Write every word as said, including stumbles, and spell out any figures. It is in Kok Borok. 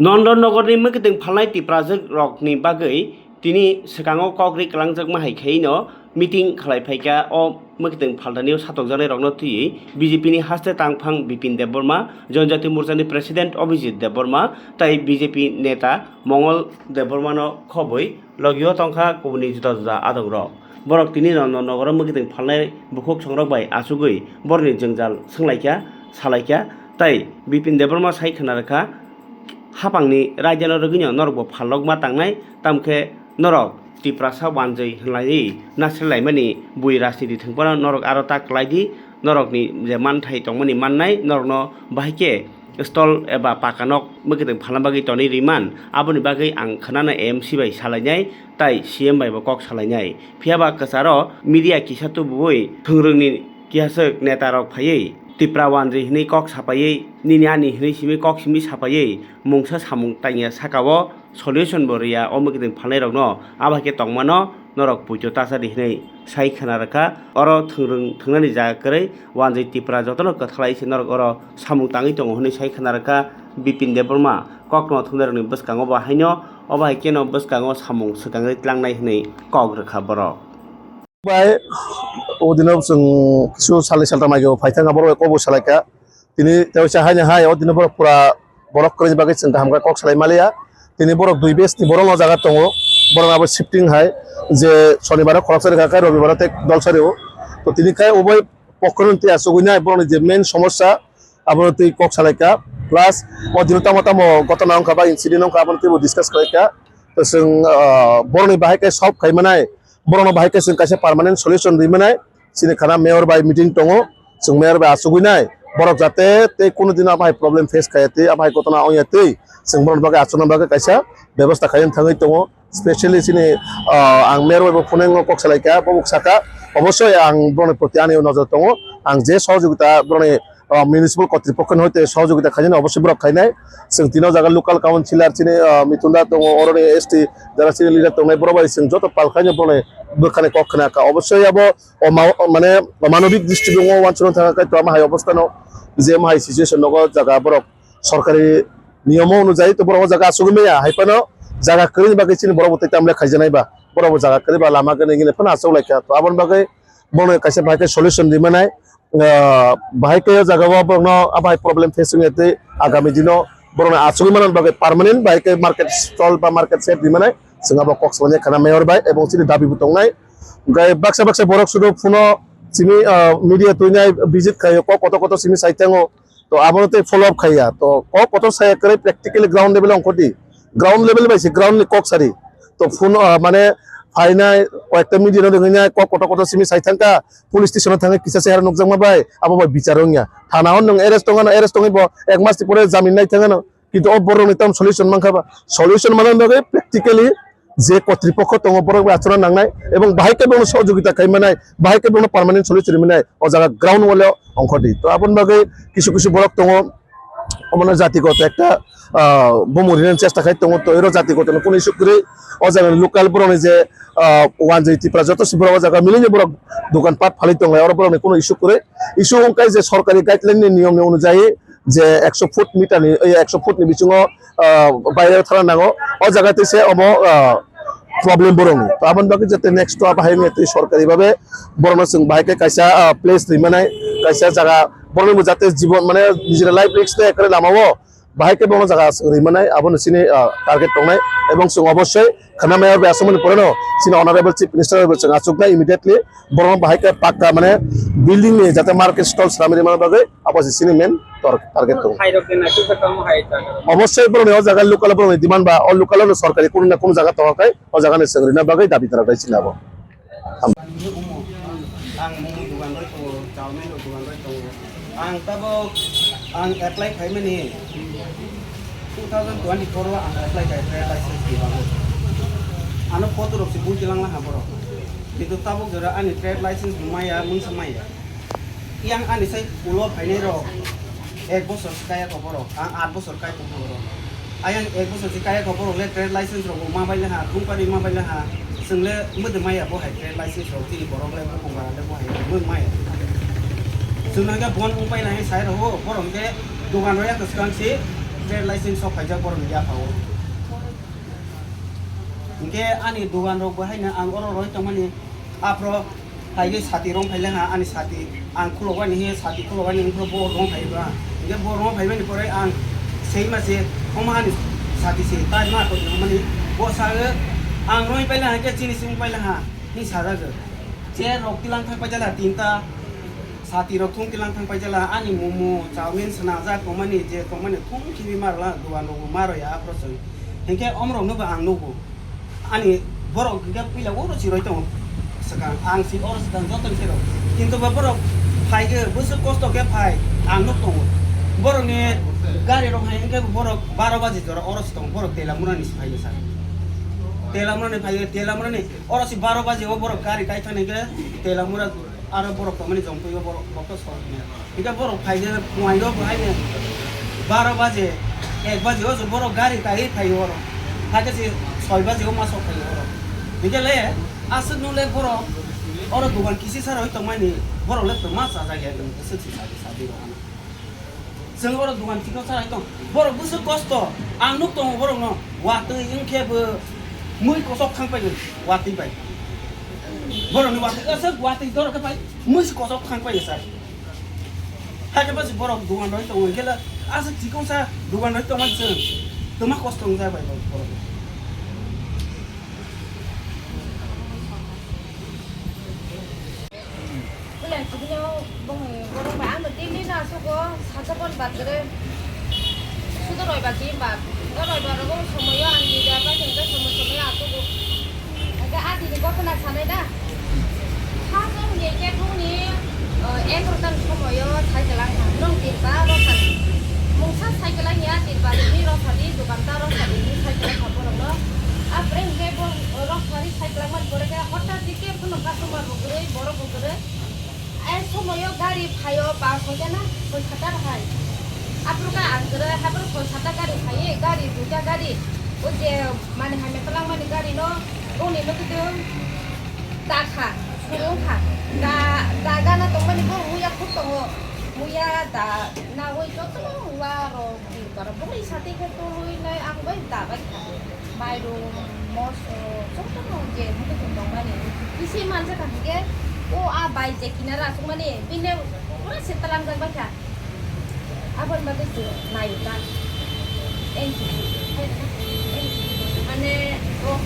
Nondon Nogorni mwkitwng phalnai Tiprajwk rokni bagwi tini swkango kok ri kwlangjakma hai khaino meeting khlai phaikha. O mwkitwng phaltanio satokjaknai rokno twiwi B J P ni haste tangphang Bipin Debbarma, Jonjati Morchani President Abhijit Debbarma tei B J P neta Mongol Debbarmano khobwi logio tongkha kubuni juda juda adongrok. Borok tini Nondon Nogoro mwkitwng phalnai bukhuk songrok bai achugwi borokni jwngjal swnglaikha, salaikha tei Bipin Debbarma sai khna rwkha, hapangni raidano rwgwino norokbo phalokma tangnai, tamkhe norok Tiprasa wanjwi hwnlaiwi nasrilaimani bui rajniti thwngphano norok aro ta kwlaidi, norokni je manthai tongmani mannai norokno bahai khe stall eba paka nok mwkitwng phalna bagwi tonwi riman, aboni bagwi ang khwnano A M C bai salainai tai C M bai bo kok salainai. Phiya ba kwcharo media kisa tubuwi thwngrwngni kiyaswk neta rok phaiwi Tipra wanjwi hwnwi kok sapaiwi, nini ani hwnwi simi kok simi sapaiwi mungsa samung tangya saka o solution bo rwya, o mwkitwng phalnai rokno abo hai khe tongmano norok puito ta cha di hwnwi sai khna rwkha. Oro thwngrwng thwngnani jaga kwrwi wanjwi Tipra jotono kwthalai se norok oro samung tangwi tongo hwnwi sai khna rwkha Bipin Debbarma. Kokno thumnairokni bwskango bo haino obo hai kheno bwskango samung swkangwi tlangnai hwnwi kok rwkha borok. Bai o dino chwng kisu salni salta maigwi phaithang borok bai kok bo salaikha. Tini teisa haino hai o dino borok pura borok kwrwini bagwi chwng kaham khe kok salai maliya. Tini borok dui batch ni borok o jaga tongo. Borok abo shifting hai je shonibar o khoroksa rwkha khe robibar o tei dolsa rwo. To tini khai obai pokhoroni tei achugwi nai borokni je main somosya abo twi kok salaikha. Plus o dino tamo tamo gotona wngkha ba incident wngkha abono teibo discuss khlaikha. To chwng, ah, borokni bahai khe solve khai manai, borokno bahai khe chwng kaisa permanent solution rwi manai. Chini khana mayor bai meeting tongo, chwng mayor bai achugwi nai borok jate tei kunu dino abo hai problem face khaiya twi, abo hai gotona wngya twi chwng borokni bagwi achukna bagwi kaisa bebostha khaina thangwi tongo. Specially chini, ah, ang mayor bai bo phone o kok salaikha, bo bo saka, obossoi ang borokni proti ani nojor tongo, ang je sohojogita borokni, ah, municipal kotripokkhoni hoite sohojogita khainani obossoi borok khainai. Chwng tino jaga local councillor chini, ah, Mitunda tongo, oroni S T jara chini leader tongnai, borok bai chwng joto pal khainai borokni bwkhani kok khna kha. Obossoi abo o ma-, mane o manobik district o wansukna thangkha kaitor ama hai obostano je ama hai situation nogo jaga borok sorkari niyomo onujai to borok o jaga achugwi maya, hai phano jaga kwrwini bagwi chini borok bo tei tamle khaijaknai ba, borok bo jaga kwrwi ba lama gwnwi hwnwi phano achuk lai kha. To aboni bagwi bono kaisa bahai khe solution rwi manai, ah, bahai khe o jaga o borokno abo hai problem face wngya tei agami dino borokno achugwi manani bagwi permanent bahai khe market stall ba market shed rwi manai chwng abo kok swmani khana mayor bai ebong chini dabi bo tongnai. Hwnkhe baksa baksa borok sudo phone o simi, ah, media twinai visit khaio, kok kotor kotor simi sai thango. To abono tei follow up khaiya. To kok kotor saya kwrwi practically ground level ongkhordi. Ground level bai se ground ni kok sari. To phone, ah, mane phainai koyekta media no ringinai kok kotor kotor simi sai thangkha, police station o thangwi kisa chehara nukjakma bai abo bai bichar wngya. Thana o nwng arrest tongano, arrest tongwi bo ek mas ni pore jamin nai thangano. Kintu o borok ni tam solution mankha ba? Solution manna bagwi practically je kotripokho tongo borok bai achukna nangnai ebong bahai khe bono sohojogita khai manai, bahai khe bono permanent solution rwi manai o jaga ground wale ongkhordi. To aboni bagwi kisu kisu borok tongo, omono jatigoto ekta, ah, bumung rinani chesta khai tongo. To ero jatigoto no kunu issue kwrwi o jaga ni local borok ni je, ah, wanjwi Tipra joto se borok o jaga milini borok dokan pat phalwi tonglai, oro borok ni kunu issue kwrwi. Issue wngkha je sorkari guideline ni niyom ni onujai je ekso foot meter ni, ei ekso foot ni bisingo, ah, baire thana nango, o jaga tei se omo, ah, problem borokni. To aboni bagwi jate next to abo hai wngya tei sorkari babe borokno chwng bahai khe kaisa, ah, place rwi manai, kaisa jaga borokni bo jate jibon mane nijini life risk tei ekre lama o bahai khe bono jaga rwi manai, abono chini, ah, target tongnai. Ebong chwng obossoi khana maya bai aswk mani poreno chini honorable chief minister bai bo chwng achuknai immediately borokno bahai khe pakka mane building ni jate market stall swnamwi rwmani bagwi abo se chini main tor-, target tongo. Hai rok ni naisik kha tamo hai jaga. Obossoi borokni o jaga local borokni demand ba o local no sorkari kunu na kunu jaga tongo khe o jaga ni chwng rwna bagwi dabi tara khe chini abo. Ang mungni dogan rwi tongo, chowmin rok dogan rwi tongo. Ang tabok, ang apply khaimani two thousand twenty-four o ang apply khai trade license ni bagwi. Ano photo rok se bui tilang laha borok. Kintu tabok jora ani trade license bo maya, mungsa maya. Yang ani sai ulo phainai rok ek bosor se kaya kho borok, ang aat bosor kai tongkha borok. Ayang ek bosor se kaya kho borok le trade license rok bo ma bai laha, thung pari ma bai laha. Chwng le mwdwk maya bo hai trade license rok chini borok le bukung bara le bo hai mwdwk maya. Chwng no hwnkhe bon wng pai nai sai rok o, borok hwnkhe dogan rok ya kwchwng se License sok khaijak borok ni yapha o. Hinkhe ani dugan rok bo haino ang oro roi tongmani, aphro phaigwi sati rong phaile ha, ani sati ang khulogani hiye, sati khulogani wngkhe bo rong phaiba. Hinkhe bo rong phaimani pore ang sei ma se, omo ani sati se, tai ma to mani bo sa, ang roi paila ha, hinkhe chini simi paila ha, ni sajak. Chair rok tilang thang paijala tinta, sati rok thung tilang thang paijala, ani momo, chowmin swnajak tongmani, je tongmani thung khibi marla, dugan rok bo maroya aphro chwng. Hinkhe omrok no bo ang nugo. Ani borok hinkhe puila oro si roi tongo. Swkang, ang si oro swkang joto ni sero. Kintu bo borok phai khe bwswk kosto khe phai, ang nuk tongo. Borok ni gari rok hai hinkhe borok baro baji jora oro si tongo, borok Telamura ni si phai khe sa. Telamura ni phai khe, Telamura ni oro si baro baji o borok gari kai thani khe Telamura aro borok tongmani jongtwi o borok bokto sok. Hinkhe borok phai khe, puaino bo hai khe baro baje, ek baje o borok gari kaiwi phai oro. Hakhe se soi baje o ma sok phai oro. Hinkhe le aswk no le borok oro dugan kisi sara oi tongmani, borok le tongma chajak ya, aswk se sadi sadi rok ano. Chwng oro dugan tikno sara oi tong. Borok bwswk kosto, ang nuk tongo borok no. Watwi wngkhe bo mui kosok thang pai, watwi bai. Borok ni watwi aswk watwi dorok khe pai. Musi kosok thang pai sir. Hakhe basi borok dugan roi tongo, hinkhe le aswk chikon sa dugan roi tongmani chwng. Twma kosto wngjak bai borok. Belai chibino bongni borok bai ano daily no asugo sacha bon bat gre. Sudo roibar din bat. Roibar rogo somoyo ang dida bai tongkhe somo somoyo asugo. Aga adini gotona sanai da. Sajwk ni khe bongni, eh, egarotan somoyo cycle ang thang. Nong tirba rosadi. Mungsa cycle ang ya tirba ni rosadi, dukan ta rosadi ni cycle ang thang borok no. Apre hingke bo rosadi cycle ang man pore khe hotta dike bono customer bo kwrwi, borok bo kwrwi. Ai somoyo gari phaio ba hoja na, hoi sata bahai. Apro ka ang kwrwi, hapro hoi sata gari phaiye, gari duita gari. O je mani hamya twlangmani gari no, boni no kwtwng. Da kha, suru wng kha. Da, da gana tongmani bo muya khuk tongo. Muya da na oi jotono wa rok di bara bwrwi sati khe tolwi nai ang bai da bai kha. Mairung, moso, jotono je muitu tongmani. Bisi manja kha hingke o a bai je kinara asukmani bini pura se twlangjak bai kha. Aboni bagwi chwng naio ta. Eng, eng, mane, rok